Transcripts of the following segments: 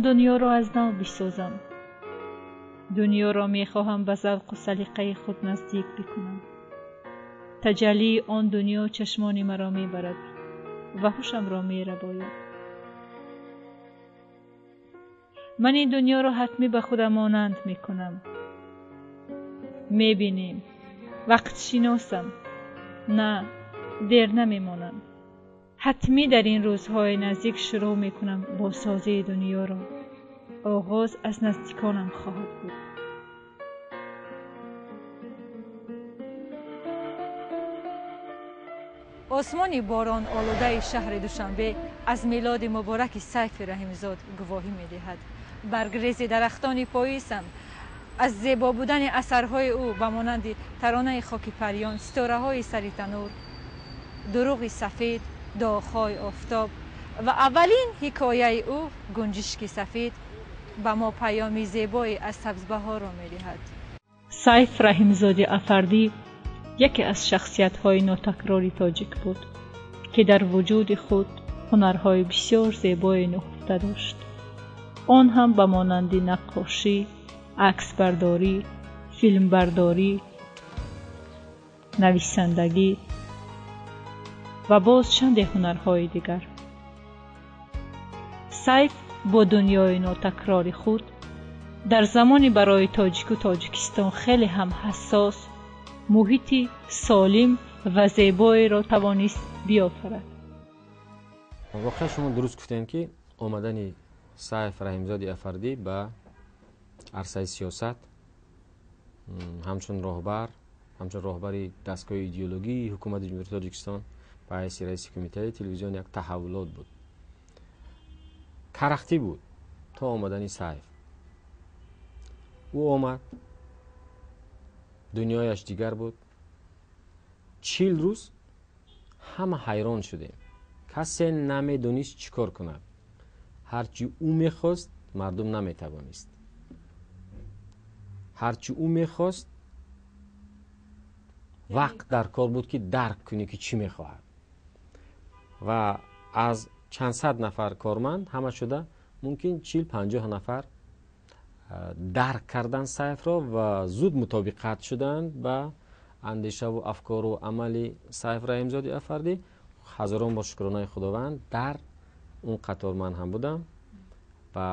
Дунёро аз нав бисозам. Дунёро мехоҳам ба завқу салиқаи худ наздик бикунам. Таҷаллии он дунё чашмони маро мебарад ва ҳушамро мерабояд. Ман ин дунёро ҳатмӣ ба худам монанд мекунам. Мебинем, вақтшиносам. На, дер намемонам. Ҳатмӣ дар ин рӯзҳои наздик шурӯъ мекунам бозсозии дунёро. Оғоз аз наздиконам хоҳад буд. Осмони борон олудаи шаҳри Душанбе аз милоди мубораки Сайфи Раҳимзод гувоҳӣ медиҳад. Баргрези дарахтони поизам аз зебо будани асарҳои ӯ ба монанди таронаи хоки парён, ситораҳои сари танур, дурӯғи сафед, доғҳои офтоб ва аввалин ҳикояи ӯ гунҷишки сафед ба мо паёми зебое аз сабзбаҳорро медиҳад. Сайф Раҳимзоди Афардӣ яке аз шахсиятҳои нотакрори тоҷик буд, ки дар вуҷуди худ ҳунарҳои бисёр зебое нуҳуфта дошт. Он ҳам ба монанди наққошӣ, аксбардорӣ, филмбардорӣ, нависандагӣ ва боз чанде ҳунарҳои дигар. Сайф бо дунёи нотакрори худ дар замони барои тоҷику Тоҷикистон хеле ҳам ҳассос муҳити солим ва зебоеро тавонист биёфарад. Воқеан шумо дуруст гуфтем, ки омадани Сайф Раҳимзоди Афардӣ ба арсаи сиёсат ҳамчун роҳбар, ҳамчун роҳбари дастгоҳи идеологии ҳукумати Ҷумҳурии Тоҷикистон ба ҳайси раиси кумитаи телевизион як таҳаввулот буд. Карахтӣ буд то омадани Сайф. Ӯ омад, дунёяш дигар буд. 40 рӯз ҳама ҳайрон шудем. Касе намедонист чӣ кор кунад. Ҳарчи ӯ мехост, мардум наметавонист. Ҳарчи ӯ мехост, вақт дар кор буд, ки дарк кунӣ, ки чӣ мехоҳад. Ва аз чанд сад нафар корманд ҳама шуда мумкин 40-50 нафар дарк кардан Сайфро ва зуд мутобиқат шуданд ба андешаву афкору амали Сайф Раҳимзоди Афардӣ. Ҳазорон бор шукронаи Худованд, дар он қатор ман ҳам будам ва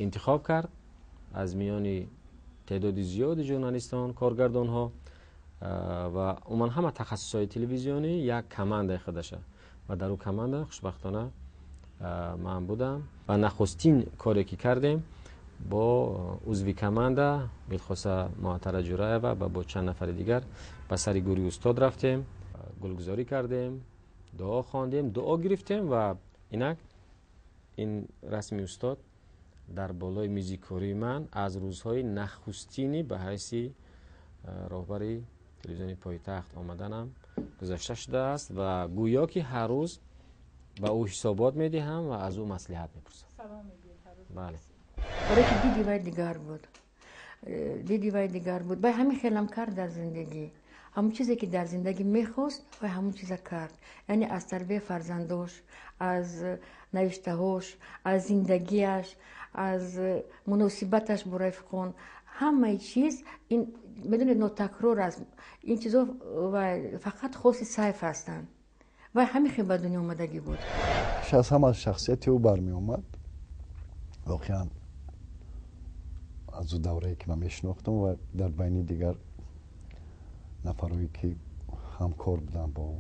интихоб кард аз миёни теъдоди зиёди журналистон, коргардонҳо ва умуман ҳама тахассусҳои телевизионӣ як командаи худаша ва дар ӯ команда хушбахтона ман будам. Ва нахустин коре ки кардем бо узви команда билхоса Муаттара Ҷураева ва бо чанд нафари дигар ба сари гӯри устод рафтем, гулгузорӣ кардем, дуо хондем, дуо гирифтем ва инак ин расми устод дар болои мизи кории ман аз рӯзҳои нахустини ба ҳайси роҳбари телевизиони пойтахт омаданам гузашта шудааст ва гӯё ки ҳар рӯз ба ӯ ҳисобот медиҳам ва аз ӯ маслиҳат мепурсам. Бале. Барои ки диди вай дигар буд. Диди вай дигар буд. Вай ҳамин хелам кард дар зиндагӣ. Ҳамон чизе ки дар зиндагӣ мехост, вай ҳамон чиза кард. Яъне аз тарбияи фарзандош, аз навиштаҳош, аз зиндагиаш, аз муносибаташ бо рафиқон, ҳамаи чиз ин медонед нотакрор аст. Ин чизо вай фақат хоси Сайф ҳастанд. Вай ҳамин хел ба дунё омадагӣ буд. Аз ҳама шахсияти ӯ бармеомад. Воқеан аз ӯ даврае ки ман мешинохтам ва дар байни дигар нафарое ки ҳамкор будам бо ӯ,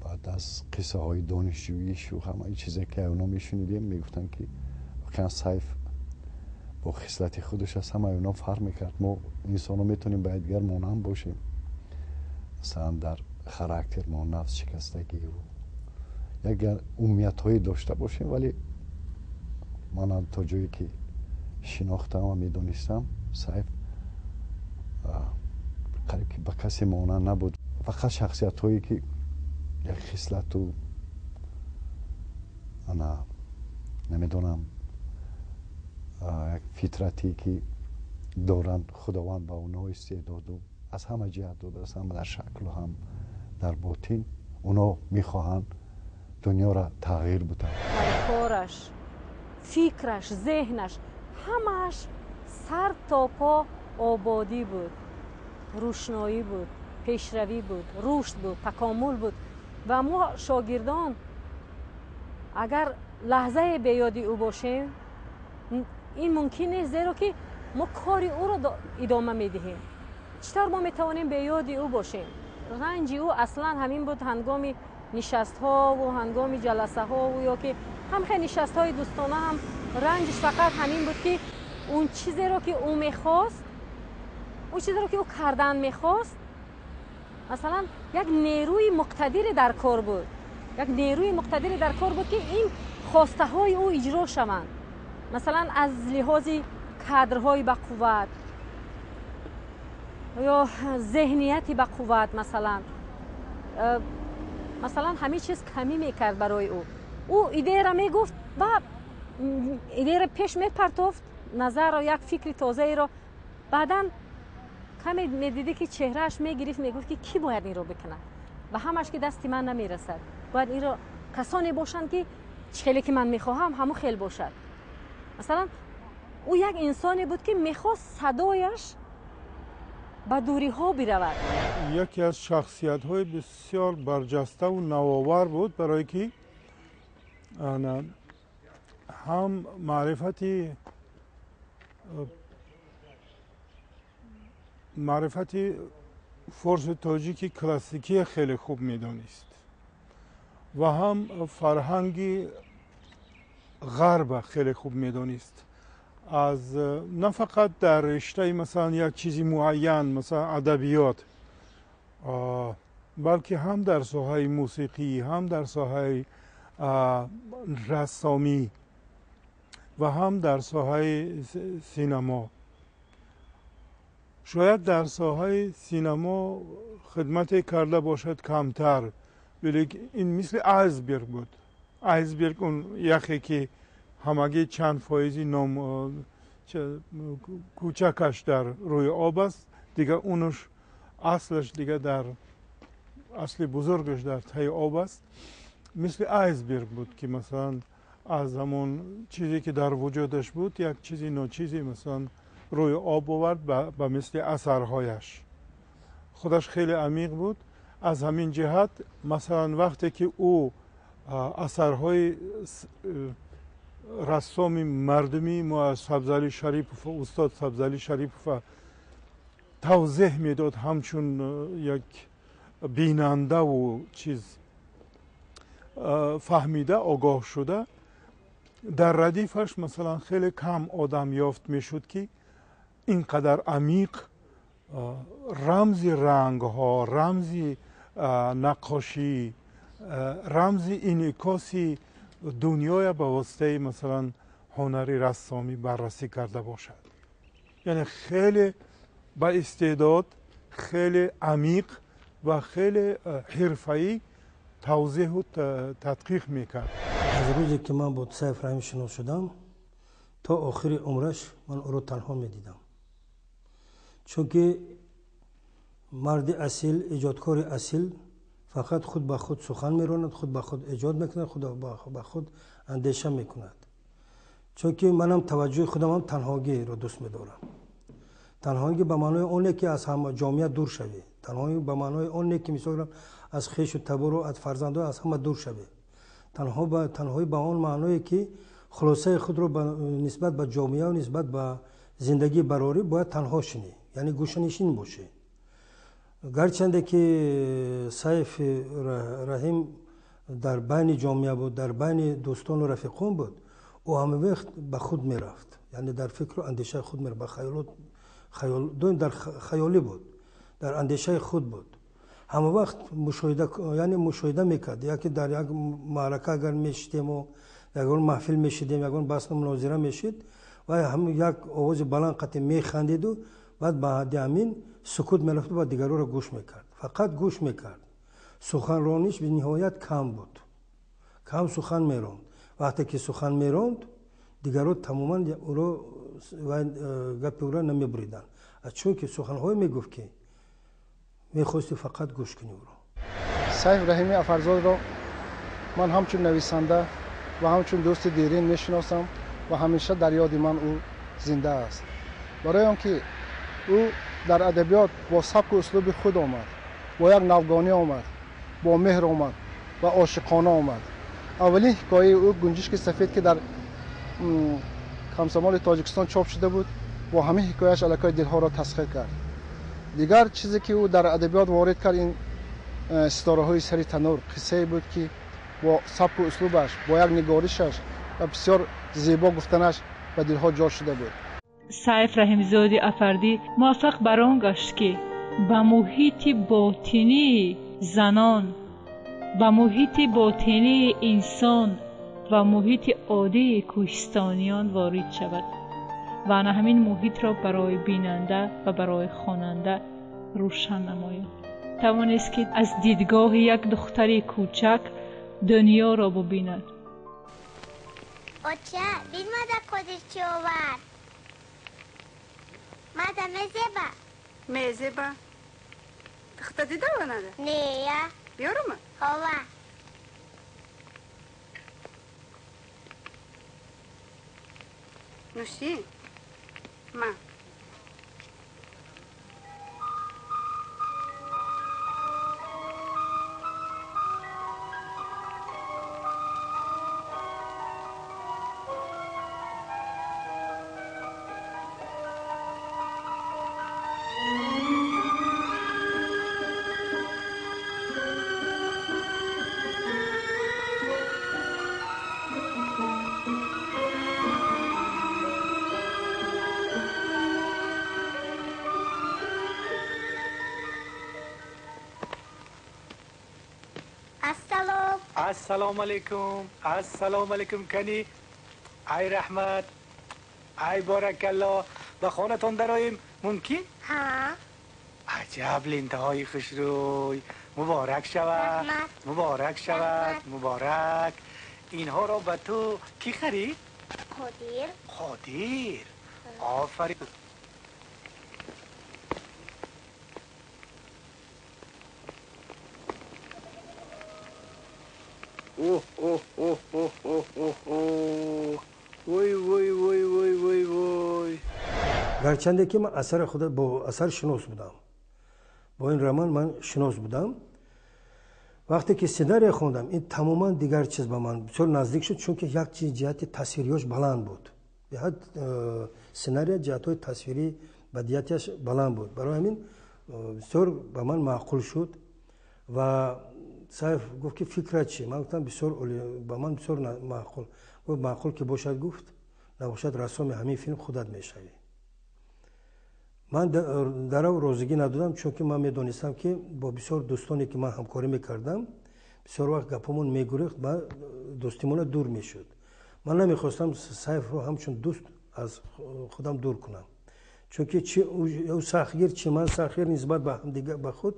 баъд аз қиссаҳои донишҷӯишу ҳамаи чизе ки аз оно мешунидем, мегуфтанд ки воқеан Сайф бо хислати худаш аз ҳамаи оно фарқ мекард. Мо инсонҳо метавонем ба якдигар монанд бошем, масалан дар характер мо нафсшикастагиву як умумиятҳое дошта бошем, вале манам то ҷое ки шинохтам ва медонистам, Сайф қариб ки ба касе монанд набуд. Фақат шахсиятҳое ки як хислату ана намедонам як фитрате ки доранд, Худованд ба онҳо истеъдоду аз ҳама ҷиҳат додааст, ҳам дар шаклу ҳам дар ботин, онҳо мехоҳанд дунёро тағйир бидиҳанд. Пайкораш, Фикраш, зеҳнаш, ҳамааш сар то по ободӣ буд, рӯшноӣ буд, пешравӣ буд, рушд буд, такомул буд. Ва мо шогирдон агар лаҳзае беёди ӯ бошем, ин мумкин нест, зеро ки мо кори ӯро идома медиҳем. Чӣ тавр мо метавонем беёди ӯ бошем? Ранҷи ӯ аслан ҳамин буд. Ҳангоми нишастҳову ҳангоми ҷаласаҳову ё ки ҳамхел нишастҳои дӯстона ҳам ранҷиш фақат ҳамин буд, ки он чизеро, ки ӯ мехост, он чизеро, ки ӯ кардан мехост, масалан, як нерӯи муқтадире дар кор буд, як нерӯи муқтадире дар кор буд, ки ин хостаҳои ӯ иҷро шаванд. Масалан, аз лиҳози кадрҳои бақувват ё зеҳнияти бақувват, масалан, ҳамин чиз камӣ мекард барои ӯ. Ӯ идеяро мегуфт ва идеяро пеш мепартофт, назарро, як фикри тозаеро. Баъдан каме медидӣ, ки чеҳрааш мегирифт, мегуфт, ки кӣ бояд инро бикунад ва ҳамаш ки дасти ман намерасад, бояд инро касоне бошанд, ки чӣ хеле ки ман мехоҳам, ҳамон хел бошад. Масалан, ӯ як инсоне буд, ки мехост садояш ба дуриҳо биравад. Яке аз шахсиятҳои бисёр барҷаставу навовар буд, барое ки ҳам маърифати форсу тоҷики классикия хеле хуб медонист ва ҳам фарҳанги ғарба хеле хуб медонист. Аз на фақат дар риштаи, масалан, як чизи муайян, масалан адабиёт, балки ҳам дар соҳаи мусиқӣ, ҳам дар соҳаи рассомӣ ва ҳам дар соҳаи синамо. Шояд дар соҳаи синамо хидмате карда бошад камтар, вале ин мисли айсберг буд. Айсберг, он яхе ки ҳамагӣ чанд фоизи ном кӯчакаш дар рӯи об аст, дигар унуш аслаш дига дар асли бузургаш дар таи об аст. Мисли айсберг буд, ки масалан аз ҳамон чизе, ки дар вуҷудаш буд, як чизи ночизе, масалан, рӯи об овард ба мисли асарҳояш. Худаш хеле амиқ буд. Аз ҳамин ҷиҳат, масалан, вақте ки ӯ асарҳои рассоми мардумии мо Сабзали Шарипов, устод Сабзали Шарипова тавзеҳ медод, ҳамчун як бинандаву чиз фаҳмида, огоҳ шуда, дар радифаш, масалан, хеле кам одам ёфт мешуд, ки ин қадар амиқ рамзи рангҳо, рамзи наққошӣ, рамзи инъикоси дунёя ба воситаи, масалан, ҳунари рассомӣ баррасӣ карда бошад. Яъне хеле ба истеъдод, хеле амиқ ва хеле ҳирфаӣ тавзеҳу тадқиқ мекард. Аз рӯзе ки ман бо Сайф Раҳим шинос шудам, то охири умраш ман ӯро танҳо медидам, чунки марди асил, эҷодкори асил фақат худ ба худ сухан меронад, худ ба худ эҷод мекунад, худ ба худ андеша мекунад. Чунки манам таваҷҷӯҳи худамам танҳогиро дӯст медорам. Танҳогӣ ба маънои оне, ки аз ҳама ҷомеа дур шавӣ, танҳогӣ ба маънои оне, ки мисол аз хешу табору, аз фарзандо, аз ҳама дур шавӣ, танҳоӣ ба он маъное, ки хулосаи худро нисбат ба ҷомеа, нисбат ба зиндагӣ барорӣ, бояд танҳо шинӣ, яъне гӯшанишин бошӣ. Гарчанде ки Сайфи Раҳим дар байни ҷомеа буд, дар байни дӯстону рафиқон буд, ӯ ҳама вақт ба худ мерафт, яъне дар фикру андешаи худ мерафт, ба хаёлот, доим дар хаёлӣ буд, дар андешаи худ буд. Ҳама вақт мушоҳида, яъне мушоҳида мекард. Яке дар як маърака агар мешидему ягон маҳфил мешидем, ягон баҳсу мунозира мешид, ва як овози баланд қатъи механдиду баъд ба ҳадди ҳамин сукут мерафту ба дигароро гӯш мекард, фақат гӯш мекард. Суханрониш бениҳоят кам буд, кам сухан меронд. Вақте ки сухан меронд, дигаро тамоман ӯро, гапи ӯро намебуриданд, чунки суханҳое мегуфт, ки мехости фақат гӯш кунӣ ӯро. Сайф Раҳими Афарзодро ман ҳамчун нависанда ва ҳамчун дӯсти дерин мешиносам. Ва ҳамеша дар ёди ман ӯ зинда аст. Барои он ки ӯ дар адабиёт бо сабку услуби худ омад, бо як навгонӣ омад, бо меҳр омад ва ошиқона омад. Аввалин ҳикояи ӯ «Гунҷишки сафед», ки дар Комсомоли Тоҷикистон чоп шуда буд, бо ҳамин ҳикояш аллакай дилҳоро тасхир кард. Дигар чизе ки ӯ дар адабиёт ворид кард, ин «Ситораҳои сари танур» қиссае буд, ки бо сабку услубаш, бо як нигоришаш ва бисёр зебо гуфтанаш ба дилҳо ҷо шуда буд. Сайф Раҳимзоди Афардӣ муваффақ бар он гашт, ки ба муҳити ботинии занон, ба муҳити ботинии инсон ва муҳити оддии кӯҳистониён ворид шавад ва ана ҳамин муҳитро барои бинанда ва барои хонанда рӯшан намояд. Тавонист, ки аз дидгоҳи як духтари кӯчак дунёро бубинад. Оча, бин, мада Қодир чӣ овард. Мада мезеба? Мезеба. Тахта дидала нада? Нея. Биёрама? Ҳова. Нуши. Ма. Ассалому алайкум, ассалому алайкум, кани. Ай раҳмат, ай баракалло. Ба хонатон дароем мумкин? Ҳа. Аҷаб лентаҳои хушрӯй. Муборак шавад, муборак шавад, муборак. Инҳоро ба ту кӣ харид? Қодир. Қодир, офарин. Оҳ, оҳ, оҳ, оҳ, оҳ, оҳ, оҳ, вой, вой, вой, вой, вой, вой. Гарчанде ки ман асари худа бо асар шинос будам, бо ин роман ман шинос будам, вақте ки сценария хондам, ин тамоман дигар чиз ба ман бисёр наздик шуд, чунки як чиз ҷиҳати тасвириёш баланд буд. Беҳад сценария ҷиҳатҳои тасвирӣ бадиятиаш баланд буд. Барои ҳамин бисёр ба ман маъқул шуд. Ва Сайф гуфт, ки фикрат чӣ? Ман гуфтам, бисёр ба ман бисёр маъқул. Гуфт, маъқул ки бошад, гуфт, набошад, рассоми ҳамин филм худат мешавӣ. Ман дарав розигӣ надодам, чунки ман медонистам, ки бо бисёр дӯстоне ки ман ҳамкорӣ мекардам, бисёр вақт гапомон мегурехт ва дӯстимона дур мешуд. Ман намехостам Сайфро ҳамчун дӯст аз худам дур кунам, чунки чи ӯ сахтгир, чи ман сахтгир нисбат ба ҳамдигар, ба худ.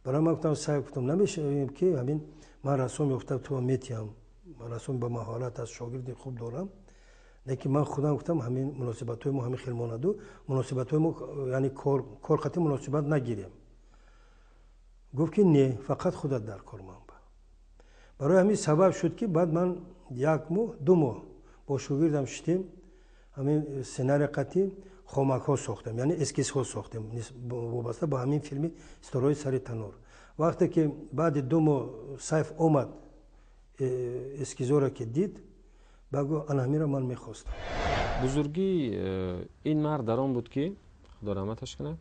Барои ман гуфтам, Сайф, гуфтам, намешавем, ки ҳамин ман рассом ёфта туро метиҳам, рассом ба маҳорат аз шогирди хуб дорам, лекин ман худам гуфтам, ҳамин муносибатҳои мо ҳамин хел монанду муносибатҳои мо, яъне кор қатъи муносибат нагирем. Гуфт, ки не, фақат худат дар кор ман ба. Барои ҳамин сабаб шуд, ки баъд ман як моҳ, 2 моҳ бо шогирдам шидем, ҳамин сценария қатъи хомакҳо сохтем, яъне эскизҳо сохтем вобаста ба ҳамин филми «Ситораҳои сари танур». Вақте ки баъди 2 моҳ Сайф омад, эскизҳоро ки дид, ба гуфт, ана ҳаминро ман мехостам. Бузургии ин мард дар он буд, ки худо раҳматаш кунад,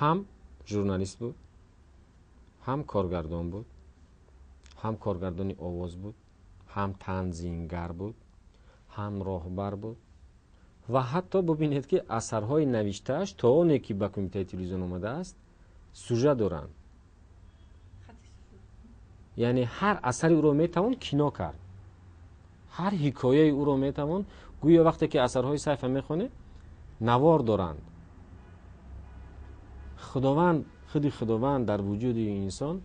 ҳам журналист буд, ҳам коргардон буд, ҳам коргардони овоз буд, ҳам танзимгар буд, ҳам роҳбар буд. Ва ҳатто бубинед, ки асарҳои навиштааш то оне ки ба Кумитаи телевизион омадааст, сюжет доранд. Яъне ҳар асари ӯро метавон кино кард, ҳар ҳикояи ӯро метавон. Гӯё вақте ки асарҳои Сайфа мехонед, навор доранд. Худованд, худи Худованд дар вуҷуди инсон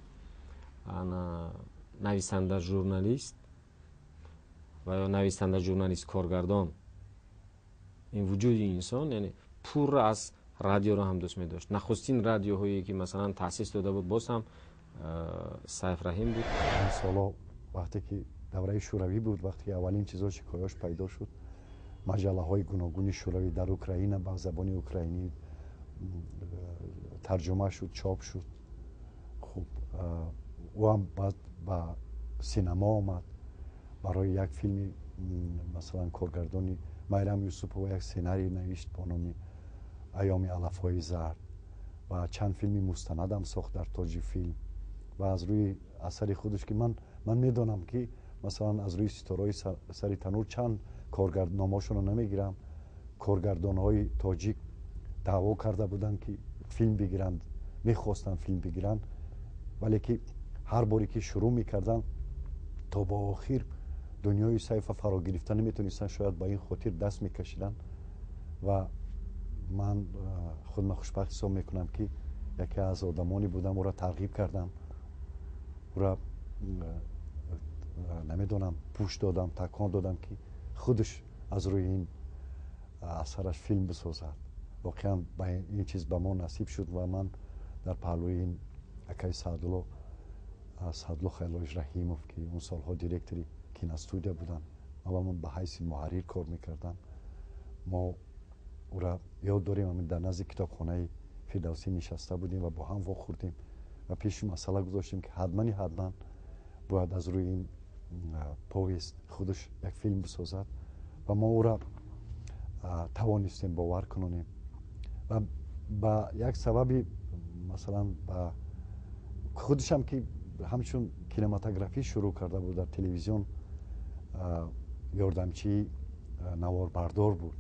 нависанда журналист ва ё нависанда журналист коргардон, ин вуҷуди инсон, яъне пурра аз радиоро ҳам дӯст медошт. Нахустин радиоҳое ки масалан таъсис дода буд, боз ҳам Сайф Раҳим буд. Солҳо Вақте ки давраи шӯравӣ буд, вақте ки аввалин чизо шикояш пайдо шуд, маҷаллаҳои гуногуни шӯравӣ дар Украина ба забони украинӣ тарҷума шуд, чоп шуд. Хуб, ӯ ҳам баъд ба синемо омад. Барои як филми, масалан, коргардони Майрам Юсупова як сценарий навишт бо номи «Айёми алафҳои зард» ва чанд филми мустанадам сохт дар Тоҷикфилм ва аз рӯи асари худаш, ки ман медонам, ки масалан аз рӯи «Ситораҳои сари танур» чанд номошонро намегирам, коргардонҳои тоҷик даъво карда буданд, ки филм бигиранд, мехостанд филм бигиранд, вале ки ҳар боре ки шурӯъ мекарданд, то ба охир дунёи Сайфа фаро гирифта наметонистанд. Шояд ба ин хотир даст мекашиданд. Ва ман худма хушбахт ҳисоб мекунам, ки яке аз одамоне будам, ӯро тарғиб кардам, ӯро, намедонам, пӯш додам, такон додам, ки худаш аз рӯи ин асараш филм бисозад. Воқеан ба ин чиз ба мо насиб шуд ва ман дар паҳлӯи ин акаи Саъдулло, Саъдулло Хайруллоевич Раҳимов, ки он солҳо директори киностудия буданд ва ман ба ҳайси муҳаррир кор мекардам, мо ӯра ёд дорем, дар назди китобхонаи Фирдавсӣ нишаста будем ва бо ҳам вохӯрдем ва пеши масъала гузоштем, ки ҳатмани ҳатман бояд аз рӯи ин повесть худаш як филм бисозад. Ва мо ӯра тавонистем бовар кунонем ва ба як сабаби, масалан, ба худашам, ки ҳамчун кинематографӣ шурӯъ карда буд, дар телевизион ёрдамчии наворбардор буд.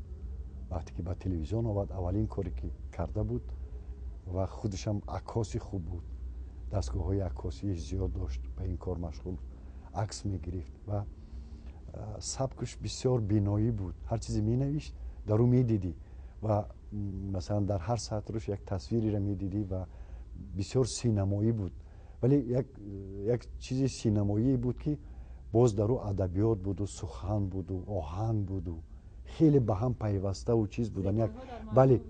Вақте ки ба телевизион омад, аввалин коре ки карда буд, ва худашам аккоси хуб буд, дастгоҳҳои аккосии зиёд дошт, ба ин кор машғул, акс мегирифт ва сабкаш бисёр биноӣ буд. Ҳар чизе менавишт, дар ӯ медидӣ ва масалан дар ҳар сатруш як тасвиреро медидӣ ва бисёр синамоӣ буд. Вале як чизи синамоие буд, ки боз дар ӯ адабиёт буду, сухан буду, оҳанг буду, хеле ба ҳам пайваставу чиз будан. Як, бале,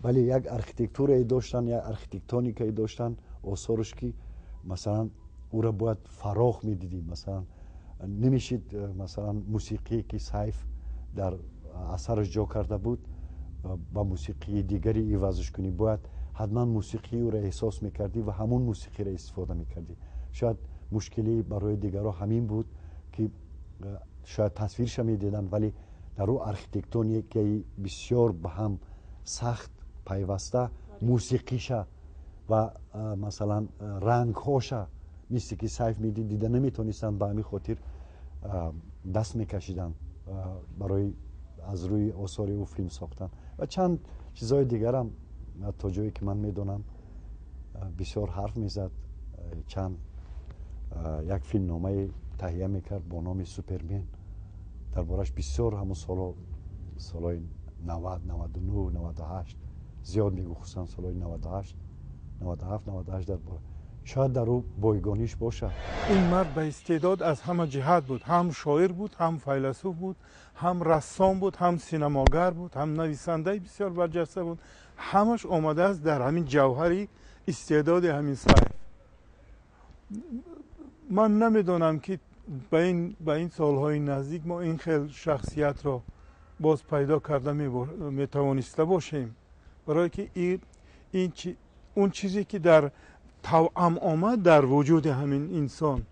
бале, як архитектурае доштанд, як архитектоникае доштанд осораш, ки масалан ӯро бояд фарох медидӣ. Масалан, намешид, масалан, мусиқие ки Сайф дар асараш ҷо карда буд, ба мусиқии дигаре ивазш кунӣ. Бояд ҳатман мусиқии ӯро эҳсос мекардӣ ва ҳамон мусиқиро истифода мекардӣ. Шояд мушкилӣ барои дигарро ҳамин буд, ки шояд тасвирша медиданд, вале дар ӯ архитектоникаи бисёр ба ҳам сахт пайваста, мусиқиша ва масалан рангҳоша мисли ки Сайф медид, дида наметонистанд. Ба ҳамин хотир даст мекашиданд барои аз рӯи осори ӯ филм сохтан. Ва чанд чизҳои дигарам, то ҷое ки ман медонам, бисёр ҳарф мезад. Чанд як филмномае таҳия мекард бо номи «Супермен», дар бораш бисёр ҳамун солҳо, солҳои 90, 99, 98 зиёд мегӯ, хусусан солҳои 98, 97, 98 дар бора. Шояд дар ӯ бойгониш бошад. Ин мард ба истеъдод аз ҳама ҷиҳат буд: ҳам шоир буд, ҳам файласуф буд, ҳам рассом буд, ҳам синамогар буд, ҳам нависандаи бисёр барҷаста буд. Ҳамаш омадааст дар ҳамин ҷавҳари истеъдоди ҳамин Сайф. Ман намедонам, ки ба ин солҳои наздик мо ин хел шахсиятро боз пайдо карда метавониста бошем, барое ки он чизе ки дар тавъам омад дар вуҷуди ҳамин инсон.